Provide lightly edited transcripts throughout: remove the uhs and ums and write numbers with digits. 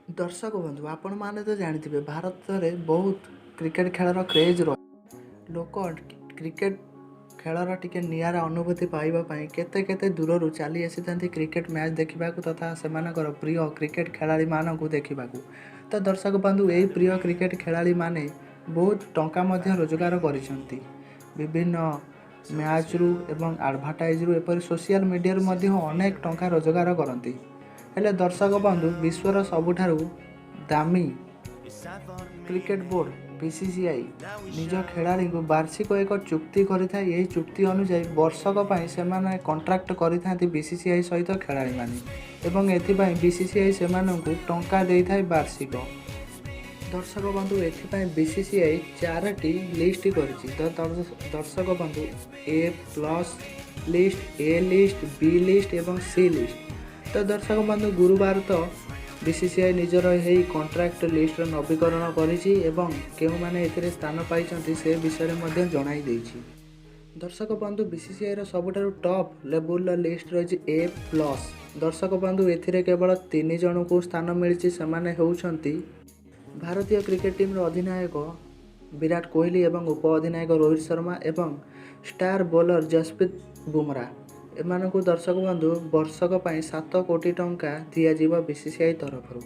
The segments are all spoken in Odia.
ଦର୍ଶକ ବନ୍ଧୁ, ଆପଣମାନେ ତ ଜାଣିଥିବେ, ଭାରତରେ ବହୁତ କ୍ରିକେଟ ଖେଳର କ୍ରେଜ୍ ରହେ। ଲୋକ କ୍ରିକେଟ ଖେଳର ଟିକେ ନିଆରା ଅନୁଭୂତି ପାଇବା ପାଇଁ କେତେ କେତେ ଦୂରରୁ ଚାଲି ଆସିଥାନ୍ତି କ୍ରିକେଟ ମ୍ୟାଚ୍ ଦେଖିବାକୁ ତଥା ସେମାନଙ୍କର ପ୍ରିୟ କ୍ରିକେଟ ଖେଳାଳିମାନଙ୍କୁ ଦେଖିବାକୁ। ତ ଦର୍ଶକ ବନ୍ଧୁ, ଏହି ପ୍ରିୟ କ୍ରିକେଟ ଖେଳାଳିମାନେ ବହୁତ ଟଙ୍କା ମଧ୍ୟ ରୋଜଗାର କରିଛନ୍ତି ବିଭିନ୍ନ ମ୍ୟାଚ୍ରୁ ଏବଂ ଆଡ଼ଭର୍ଟାଇଜ୍ରୁ, ଏପରି ସୋସିଆଲ ମିଡ଼ିଆରୁ ମଧ୍ୟ ଅନେକ ଟଙ୍କା ରୋଜଗାର କରନ୍ତି। ହେଲେ ଦର୍ଶକ ବନ୍ଧୁ, ବିଶ୍ୱର ସବୁଠାରୁ ଦାମୀ କ୍ରିକେଟ ବୋର୍ଡ଼ ବିସିସିଆଇ ନିଜ ଖେଳାଳିଙ୍କୁ ବାର୍ଷିକ ଏକ ଚୁକ୍ତି କରିଥାଏ। ଏହି ଚୁକ୍ତି ଅନୁଯାୟୀ ବର୍ଷକ ପାଇଁ ସେମାନେ କଣ୍ଟ୍ରାକ୍ଟ କରିଥାନ୍ତି ବିସିସିଆଇ ସହିତ ଖେଳାଳିମାନେ ଏବଂ ଏଥିପାଇଁ ବିସିସିଆଇ ସେମାନଙ୍କୁ ଟଙ୍କା ଦେଇଥାଏ ବାର୍ଷିକ। ଦର୍ଶକ ବନ୍ଧୁ, ଏଥିପାଇଁ ବିସିସିଆଇ ଚାରୋଟି ଲିଷ୍ଟ କରିଛି। ତ ଦର୍ଶକ ବନ୍ଧୁ, ଏ plus list, A list, B list ଏବଂ ସି ଲିଷ୍ଟ। ତ ଦର୍ଶକ ବନ୍ଧୁ, ଗୁରୁବାର ତ ବିସିସିଆଇ ନିଜର ଏହି କଣ୍ଟ୍ରାକ୍ଟ ଲିଷ୍ଟର ନବୀକରଣ କରିଛି ଏବଂ କେଉଁମାନେ ଏଥିରେ ସ୍ଥାନ ପାଇଛନ୍ତି, ସେ ବିଷୟରେ ମଧ୍ୟ ଜଣାଇ ଦେଇଛି। ଦର୍ଶକ ବନ୍ଧୁ, ବିସିସିଆଇର ସବୁଠାରୁ ଟପ୍ ଲେବୁଲର ଲିଷ୍ଟ ରହିଛି ଏ ପ୍ଲସ୍। ଦର୍ଶକ ବନ୍ଧୁ, ଏଥିରେ କେବଳ ତିନି ଜଣଙ୍କୁ ସ୍ଥାନ ମିଳିଛି। ସେମାନେ ହେଉଛନ୍ତି ଭାରତୀୟ କ୍ରିକେଟ ଟିମ୍ର ଅଧିନାୟକ ବିରାଟ କୋହଲି ଏବଂ ଉପ ଅଧିନାୟକ ରୋହିତ ଶର୍ମା ଏବଂ ଷ୍ଟାର ବୋଲର ଜସପ୍ରୀତ ବୁମରା। ଏମାନଙ୍କୁ ଦର୍ଶକ ବନ୍ଧୁ, ବର୍ଷକ ପାଇଁ 7 କୋଟି ଟଙ୍କା ଦିଆଯିବ ବିସିସିଆଇ ତରଫରୁ।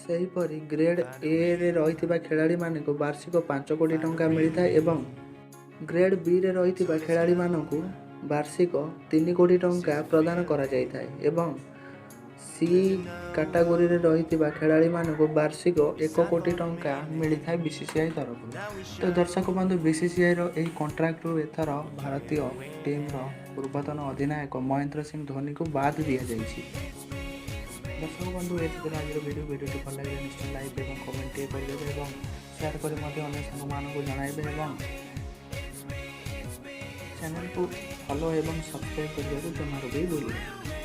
ସେହିପରି ଗ୍ରେଡ୍ ଏରେ ରହିଥିବା ଖେଳାଳିମାନଙ୍କୁ ବାର୍ଷିକ 5 କୋଟି ଟଙ୍କା ମିଳିଥାଏ ଏବଂ ଗ୍ରେଡ୍ ବିରେ ରହିଥିବା ଖେଳାଳିମାନଙ୍କୁ ବାର୍ଷିକ 3 କୋଟି ଟଙ୍କା ପ୍ରଦାନ କରାଯାଇଥାଏ ଏବଂ ସି କାଟାଗୋରୀରେ ରହିଥିବା ଖେଳାଳିମାନଙ୍କୁ ବାର୍ଷିକ 1 କୋଟି ଟଙ୍କା ମିଳିଥାଏ ବିସିସିଆଇ ତରଫରୁ। ତ ଦର୍ଶକ ବନ୍ଧୁ, ବିସିସିଆଇର ଏହି କଣ୍ଟ୍ରାକ୍ଟରୁ ଏଥର ଭାରତୀୟ ଟିମ୍ର ପୂର୍ବତନ ଅଧିନାୟକ ମହେନ୍ଦ୍ର ସିଂ ଧୋନିକୁ ବାଦ୍ ଦିଆଯାଇଛି। ଦର୍ଶକ ବନ୍ଧୁ, ଏ ଥିଲା ଆଜିର ଭିଡ଼ିଓ। ଭିଡ଼ିଓଟି ଭଲ ଲାଗିଲେ ନିଶ୍ଚୟ ଲାଇକ୍ ଏବଂ କମେଣ୍ଟ ଟିକେ କରିଦେବେ ଏବଂ ସେୟାର କରି ମଧ୍ୟ ଅନ୍ୟ ସାଙ୍ଗମାନଙ୍କୁ ଜଣାଇବେ ଏବଂ ଚ୍ୟାନେଲକୁ ଫଲୋ ଏବଂ ସବସ୍କ୍ରାଇବ୍ କରିବାକୁ ଜମାରୁ ବି ଭୁଲିବେନି।